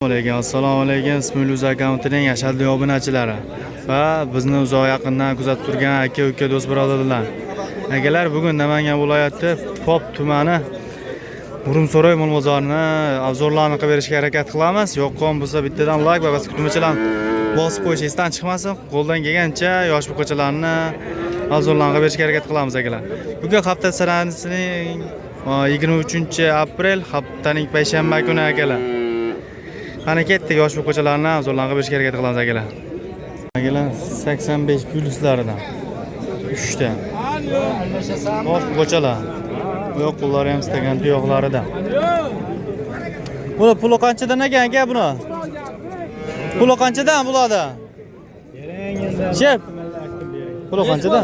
Alaykum, assalomu alaykum, Ismoil akkauntining ashaddiy obunachilari va bizni uzoq yaqindan kuzatib turgan aka uka, do'st birodarlar. Akalar, bugun Namangan viloyati Pop tumani Murumsaroy mol bozorini обзор larni qilib berishga harakat qilamiz. Yoqqan bo'lsa, bittadan layk va tugmachalarni bosib qo'yish esdan chiqmasin. Qo'ldan kelgancha yosh buqachalarni обзор larni qilib berishga harakat qilamiz, akalar. Bugun hafta sanasining 23 aprel, haftaning payshanba kuni, akalar. Qani, ketdik, yosh buqachalarni обзор larni qilib berishga harakat qilamiz, akalar. Akalar, 85 plyuslaridan 3 ta. Yosh buqachalar. Bu yoq qo'llari ham istagan tuyoqlarida. Buni puli qanchadan ekan, aka, buni? Puli qanchadan bo'ladi? Shef. Puli qanchadan?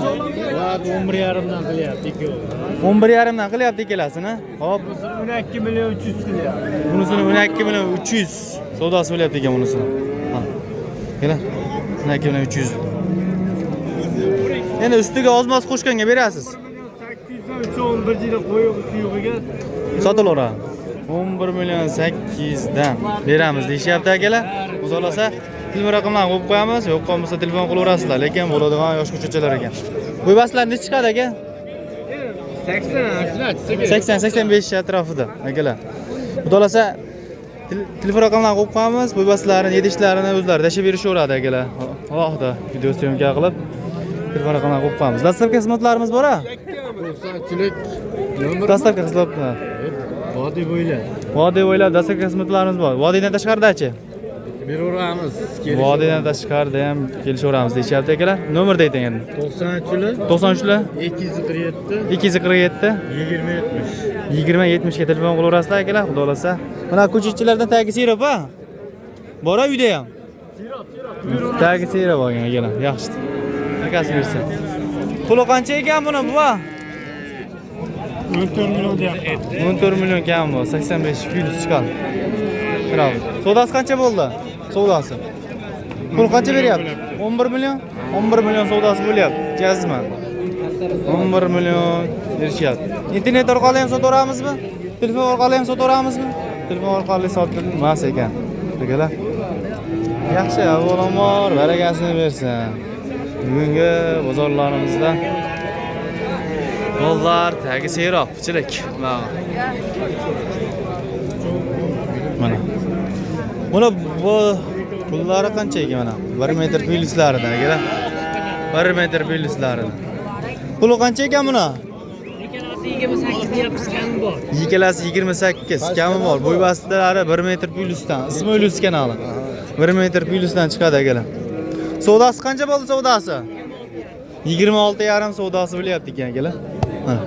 Ular 11,5 dan qilyapti ikkovi. 11,5 dan qilyapti ikkalasini. Hop, 12 million 300 qilyapti. Bunisini 12 million 300 savdosi bo'lyapti ekan bunisini. Ha. Keling. 12 million 300. Endi ustiga ozmoz qo'shganga berasiz. 800 dan 3 11 jila qo'yib suyug'iga. Sotilaveradi. 11 million 800 dan beramiz deyishyapti, akalar. Xudo xohlasa, telefon raqamlarini qo'yib qo'yamiz. Yo'q bo'lsa, telefon qilaverasizlar, lekin bo'ladigan yosh ko'chachalar ekan. Bo'ybaslar nechi chiqadi, aka? 80 shular chiqsa. 80 85 atrofida, akalar. Xudo xohlasa, telefon raqamlarini qo'yib qo'yamiz. Bo'ybaslarni yedishlarini o'zlari tashlab berishaveradi, akalar. Alohida video съёмка qilib telefon raqamlarini qo'yib qo'yamiz. Доставка xizmatlarimiz bor a? 90chilik nomer. Доставка xizmatlar. Vodiy bo'ylab. Vodiy bo'ylab доставка xizmatlarimiz bor. Vodiydan tashqaridachi? Beraveramiz. Vodiydan tashqarida ham kelishaveramiz deyishyapti, akalar. Nomerni ayting endi. 93lar. 93lar. 247. 247. 20 70. 20 70 ga telefon qilaverasizlar, akalar, xudo xohlasa. Mana ko'chatchilardan tagi serob a? Bor a uyda ham? Tagi serob olgan, akalar. Yaxshi. Akasi bersin. Puli qancha ekan buni, buva? 14 million deyapti. 14 million kam bu. 85 plyus chiqadi. Bravo. Savdosi qancha bo'ldi? Savdosi. Pul qancha beryapti? 11 million? 11 million savdosi bo'lyapti. Jazma. 11 million berishyapti. Internet orqali ham sotaveramizmi? Telefon orqali ham sotaveramizmi? Telefon orqali sotilmas ekan. Akalar. Yaxshi, avvalambor barakasini bersin. Bugungi bozorlarimizda mollar tagi serob, chilik. Mana. Buni bu pullari qancha ekan, mana? 1 metr plyuslaridan, akalar. 1 metr plyuslaridan. Puli qancha ekan buni? Ikkalasi 28 deyapmiz, kami bor. Ikkalasi 28, kami bor. Bo'y bastalari 1 metr plyusdan. Ismoil kanali. 1 metr plyusdan chiqadi, akalar. Savdosi qancha bo'ldi, savdosi? 26 yarim savdosi bo'lyapti ekan, akalar. Mana.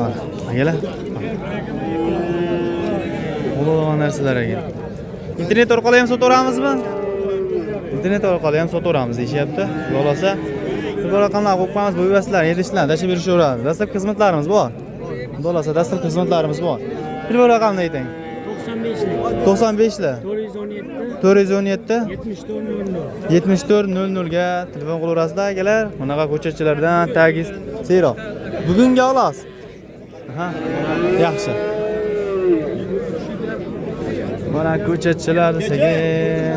Mana, akalar. Bo'ladigan narsalar ekan. Internet orqali ham sotaveramizmi? Internet orqali ham sotaveramiz deyishyapti. Xudo xohlasa, telefon raqamlarni qo'yib qo'yamiz, bo'ybaslar, yetishlar, tashlab berishaveradi. Dastlabki xizmatlarimiz bor. Xudo xohlasa, dastlabki xizmatlarimiz bor. Telefon raqamini ayting. 95 lik. 95 lar. 417. 417. 74 00. 74 00 ga telefon qilaverasizlar, akalar. Bunaqa ko'chatchilardan tagi serob. Bugungi xolos. Aha. Yaxshi. Mana ko'chatchilar sekin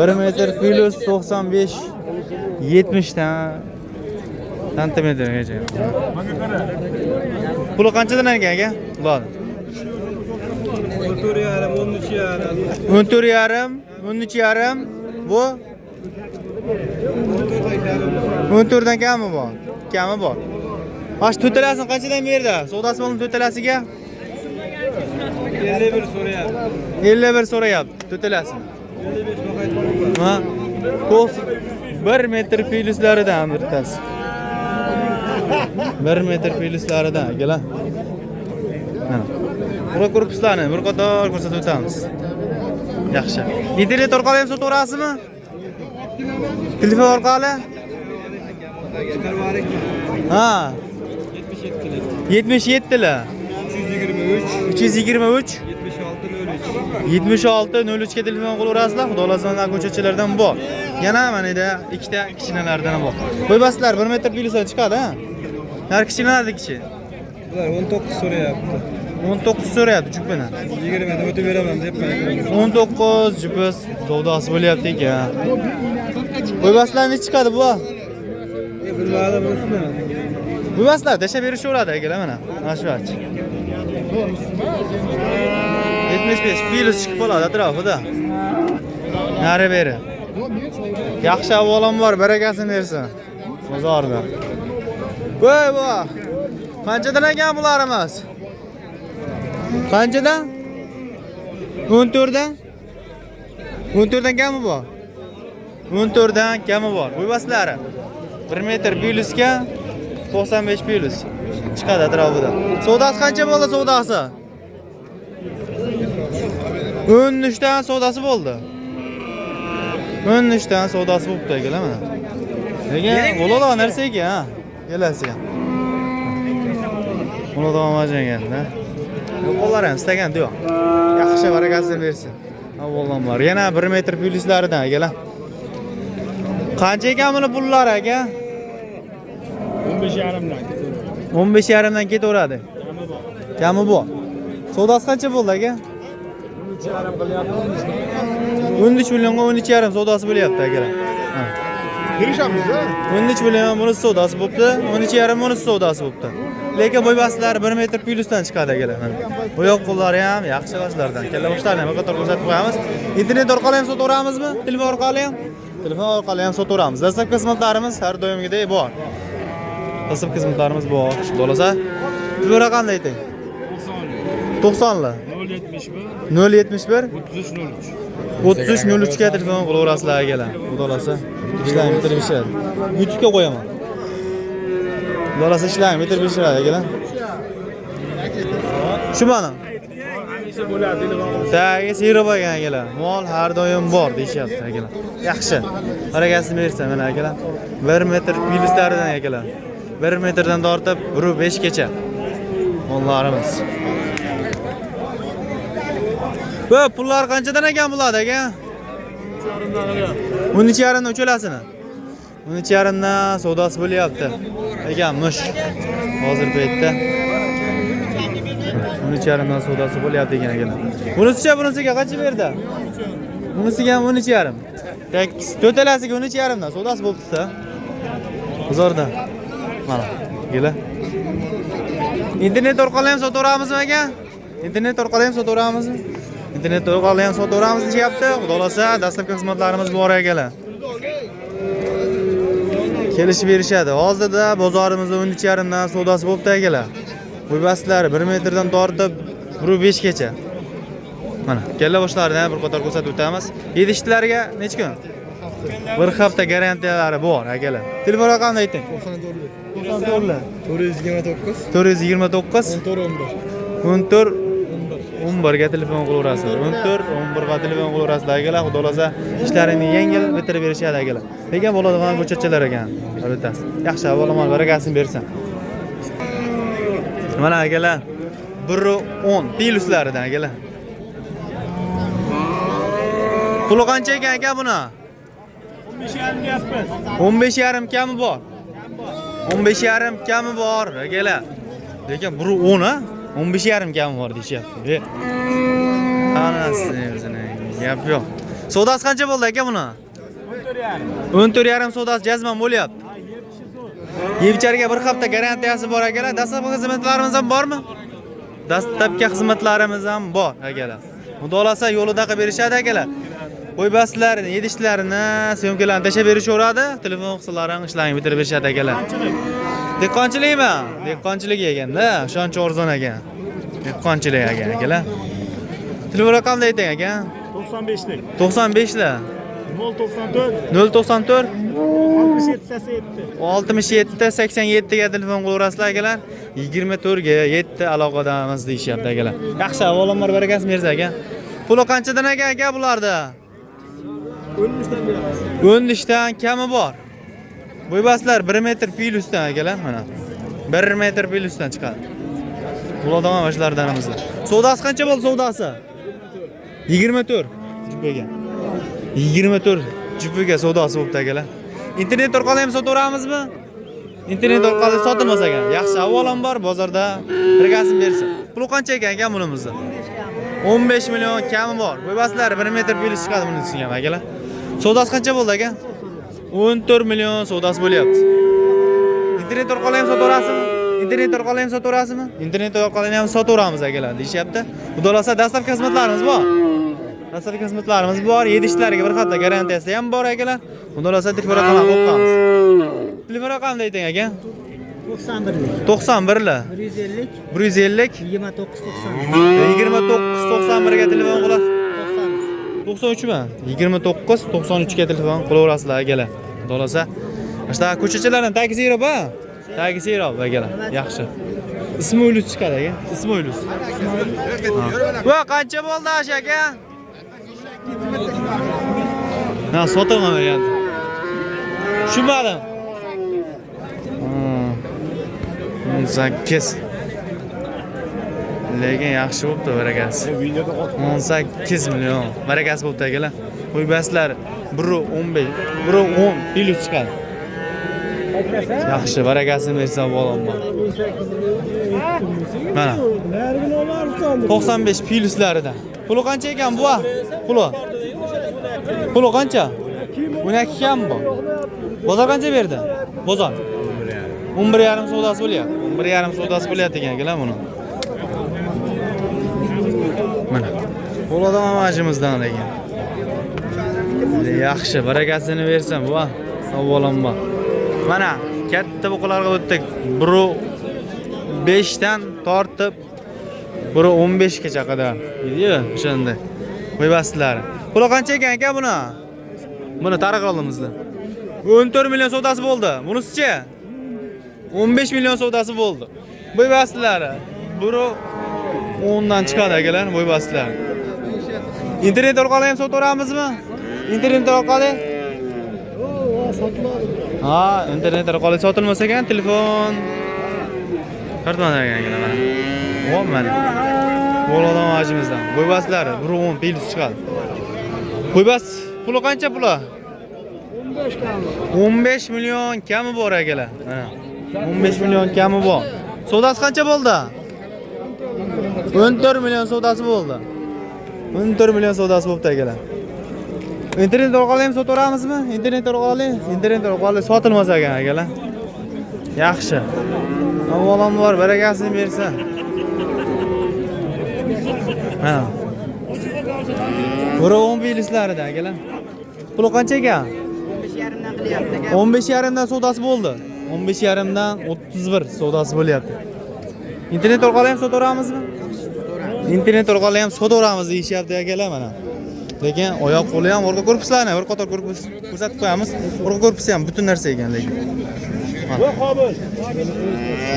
1 metr plyus 95 70 dan santimetrgacha. Puli qanchadan ekan, aka? Bo'ladi. 14,5, 13,5. 14,5, 13,5 bu 14 dan kami bor. Kami bor. Mana shu to'rttalasini qanchadan berdi? Savdosi bo'ldi to'rttalasiga? 51 so'rayapti. 51 so'rayapti to'rttalasini. Ha? 1 metr plyuslaridan bittasi. 1 metr plyuslaridan, akalar. Mana. Bura korpuslarni bir qator ko'rsatib o'tamiz. Yaxshi. Internet orqali ham sotaverasizmi? Telefon orqali? Ha. 77 lar. 323. 323. 76 03. 76 03 ga telefon qilaverasizlar. Xudo xohlasa, mana ko'chachilardan bor. Yana mana yerda ikkita kichkinalardan bor. Qo'ybasizlar 1 metr plyusdan chiqadi, ha? Nar kichkinalarnikichi? Bular 19 so'rayapti. 19 so'rayapti jupini. 20 dan o'tib beraman deyapman. 19 jupi savdosi bo'lyapti ekan. Qo'ybaslar nechi chiqadi bu? Bilmadim bunisini. Qo'ybaslar tashlab berishaveradi akalar mana. Mana shu ach. 75 plyus chiqib qoladi atrofida. Nari beri. Yaxshi ahvolim bor, barakasini bersin. Bozorda. Voy bu. Qanchadan ekan bularimiz? Qanchadan? 14 dan? 14 dan kami bor. 14 dan kami bor. Qo'ybaslari. 1 metr plyusga 95 plyus chiqadi atrofida. Savdosi qancha bo'ldi savdosi? 13 dan savdosi bo'ldi. 13 dan savdosi bo'libdi akalar mana. Lekin bo'ladigan narsa ekan, ha. Kelasiga. Bo'ladigan vajh ekanda. Qo'llar ham istaganda yo'q. Yaxshi barakasini bersin. Avvalomlar. Yana 1 metr plyuslaridan akalar. Qancha ekan buni pullari aka? 15,5 dan. 15,5 dan ketaveradi. Kami bor. Savdosi qancha bo'ldi aka? 13 millionga 13,5 savdosi bo'lyapti akalar. Ha. Kelishamiz-da. 13 million buni savdosi bo'pti, 13,5 buni savdosi bo'pti. Lekin bo'ybastlari 1 metr plyusdan chiqadi akalar. Mana. Oyoq qo'llari ham yaxshi boshlardan. Kalla boshlarini ham bir qator ko'rsatib qo'yamiz. Internet orqali ham sotaveramizmi? Telefon orqali ham? Telefon orqali ham sotaveramiz. Dastlabki xizmatlarimiz har doimgidek bor. Dastlabki xizmatlarimiz bor. Xudo xohlasa. Bu raqamni ayting. 90 li. 071 071 33 33 03 ga telefon qilaverasizlar akalar. Xudo xohlasa ishlarni bitirib ishlaydi. YouTube'ga qo'yaman. Xudo xohlasa ishlarni bitirib ishlaydi akalar. Shu mana. Tagi siyri bo'lgan akalar. Mol har doim bor deyishyapti akalar. Yaxshi. Barakasini bersin mana akalar. 1 metr plyuslaridan akalar. 1 metrdan tortib 1.5 gacha mollarimiz. Bu pullar qanchadan ekan bular aka? 13,5 dan uchalasini. 13,5 dan savdosi bo'lyapti. Ekan mush. Hozir paytda 13,5 dan savdosi bo'lyapti ekan akalar. Bunisicha bunisiga qancha berdi? Bunisiga ham 13,5. Tak, to'rtalasiga 13,5 dan savdosi bo'pti-da. Bozorda. Mana, kela. Internet orqali ham sotaveramizmi aka? Internet orqali ham sotaveramizmi? Internet orqali ham sotaveramiz deyapti. Xudo xohlasa dastlabki xizmatlarimiz bor akalar. Kelishib berishadi. Hozirda bozorimizda 13,5 dan savdosi bo'pti akalar. Qo'ybastlari 1 metrdan tortib 1.5 gacha. Mana, kalla boshlarini ham bir qator ko'rsatib o'tamiz. Yetishlarga necha kun? Bir hafta garantiyalari bor akalar. Telefon raqamini ayting. 94 429 429 14 14 11 ga telefon qilaverasizlar. 14 11 ga telefon qilaverasizlar akalar. Xudo xohlasa ishlaringni yengil bitirib berishadi akalar. Lekin bo'ladigan ko'chatchalar ekan. Albatta. Yaxshi, avvalambor barakasini bersin. Mana akalar 1.10 plyuslaridan akalar. Puli qancha ekan aka buni? 15,5 deyapmiz. 15,5 kami bor. 15,5 kami bor akalar. Lekin 1.10 ha? 15,5 kami bor deyishyapti. Anasini o'zini gap yo'q. Savdosi qancha bo'ldi aka buni? 14,5. 14,5 savdosi jazman bo'lyapti. Yeb-icharga bir hafta garantiyasi bor akalar. Dastlabki xizmatlarimiz ham bormi? Dastlabki xizmatlarimiz ham bor akalar. Xudo xohlasa yo'lida qilib berishadi akalar. Qo'ybaslarni, yedishlarini, syomkalarni tashlab berishaveradi. Telefon qilsalaring ishlarini bitirib berishadi akalar. Dehqonchilikmi? Dehqonchilik ekanda, o'shancha arzon ekan. Dehqonchilik ekan akalar. Telefon raqamni ayting aka. 95lik. 95 la 094 094 67 87. 67 87 ga telefon qilaverasizlar akalar. 24 ga 7 aloqadamiz deyishyapti akalar. Yaxshi, avvalambor barakasini bersa aka. Puli qanchadan aka aka bularda? 13 dan beramiz. 13 dan kami bor. Bo'ybaslar 1 metr plyusdan akalar mana. 1 metr plyusdan chiqadi. Bo'ladigan boshlardanimizda. Savdosi qancha bo'ldi savdosi? 24 jupaga. 24 jupaga savdosi bo'pti akalar. Internet orqali ham sotaveramizmi? Internet orqali sotilmas ekan. Yaxshi, avvalambor bozorda barakasini bersin. Puli qancha ekan aka bunimizni? 15 million kami bor. Bo'ybaslar 1 metr plyus chiqadi bunisiga ham akalar. Savdosi qancha bo'ldi aka? 14 million savdosi bo'lyapti. Internet orqali ham sotaverasizmi? Internet orqali ham sotaverasizmi? Internet orqali ham sotaveramiz akalar deyishyapti. Xudo xohlasa dastlabki xizmatlarimiz bor. Dastlabki xizmatlarimiz bor, yedishlariga bir hafta garantiyasi ham bor akalar. Xudo xohlasa telefon raqamini qo'yib qo'yamiz. Telefon raqamini ayting aka. 91lik. 91 150 150 29 29 91 ga telefon qilib 90. 93 mi? 29 93 ga telefon qilaverasizlar akalar. Xudo xohlasa. Mana shu ko'chachalardan tagi serob ha? Tagi serob akalar. Yaxshi. Ismi Ulus chiqadi aka. Ismi Ulus. Va qancha bo'ldi ash aka? Ha, sotilmagan. Tushunmadim. 18. Lekin yaxshi bo'pti barakasi. 18 million barakasi bo'pti akalar. Qo'ybaslar 1.15, 1.10 plyus chiqadi. Yaxshi, barakasini bersa bo'ladi. Mana. 95 plyuslaridan. Puli qancha ekan bu? Puli. Puli qancha? 12 kam bu. Bozor qancha berdi? Bozor. 11,5 savdosi bo'lyapti. 11,5 savdosi bo'lyapti ekan akalar buni. Mana. Qo'lodam amajimizdan lekin. Yaxshi, barakasini bersin bu. Avvalambor. Mana katta buqalarga o'tdik. 1.5 dan tortib 1.15 gacha qadar. Deydi-yu, o'shanda. Qo'ybasizlar. Puli qancha ekan aka buni? Buni tariq oldimizda. 14 million savdosi bo'ldi. Bunisichi? 15 million savdosi bo'ldi. Bo'ybasizlari. 1.10 dan chiqadi akalar, bo'ybasizlar. Internet orqali ham sotaveramizmi? Internet orqali? Ha, internet orqali sotilmasa ekan, telefon tortmadi ekan akalar mana. O mana. Bo'ladi ajimizdan. Bo'ybasizlari 1.10 plyus chiqadi. Qo'ybas, puli qancha puli? 15 million kami bor akalar. Mana. 15 million kami bor. Savdosi qancha bo'ldi? 14 million savdosi bo'ldi. 14 million savdosi bo'pti akalar. Internet orqali ham sotaveramizmi? Internet orqali, internet orqali sotilmas ekan akalar. Yaxshi. Avvalambor barakasini bersin. Ha. Bura 10 plyuslarida akalar. Puli qancha ekan? 15,5 dan qilyapti aka. 15,5 dan savdosi bo'ldi. 15,5 dan 31 savdosi bo'lyapti. Internet orqali ham sotaveramizmi? Internet orqali ham sotaveramiz deyishyapti akalar mana. Lekin oyoq qo'li ham orqa korpuslarni bir qator korpus ko'rsatib qo'yamiz. Orqa korpusi ham butun narsa ekan lekin.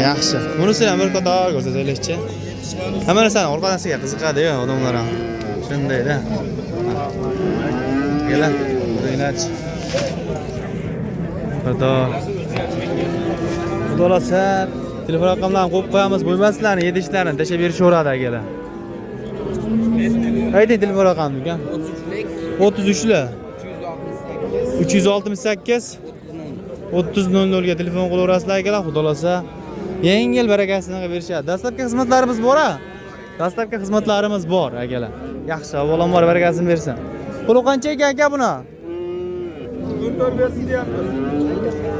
Yaxshi. Bunisi ham bir qator ko'rsataylikchi. Hamma narsani orqasiga qiziqadi-yu odamlar ham. Shundayda. Akalar, ko'ringlarchi. Qator. Xudo xohlasa telefon raqamlarini qo'yib qo'yamiz. Bo'lmaslarni yedishlarini tashlab berishaveradi akalar. Ayting telefon raqamini aka. 33 lar 368 30 00 ga telefon qilaverasizlar akalar. Xudo xohlasa yengil barakasini qilib berishadi. Dastlabki xizmatlarimiz bor a? Dastlabki xizmatlarimiz bor akalar. Yaxshi, avvalambor barakasini bersin. Puli qancha ekan aka buni? 14 bersin deyapti.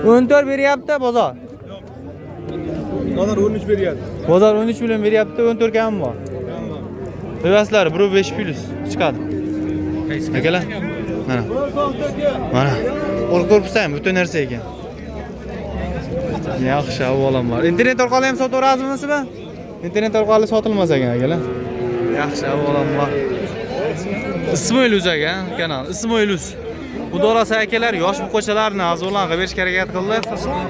14 beryapti bozor. Bozor 13 beryapti. Bozor 13 million beryapti, 14 kam bor. Qo'yasizlar, 1.5 plyus chiqadi. Akalar, mana. Mana. Orqa korpusda ham butun narsa ekan. Yaxshi, avvalambor. Internet orqali ham sotaverasizmi? Internet orqali sotilmas ekan akalar. Yaxshi, avvalambor. Ismoil aka, kanal. Ismoil. Xudo xohlasa akalar, yosh buqachalarni azonlan qilib berishga harakat qildi.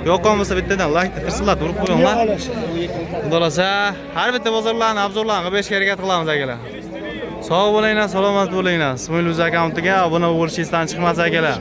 Yoqqan bo'lsa bittadan laykni tirsillatib urib qo'yinglar. Xudo xohlasa har bitta bozorlarni obzorlarni qilib berishga harakat qilamiz akalar. Sog' bo'linglar, salomat bo'linglar. Ismoil Uz akkauntiga obuna bo'lish esdan chiqmasa akalar.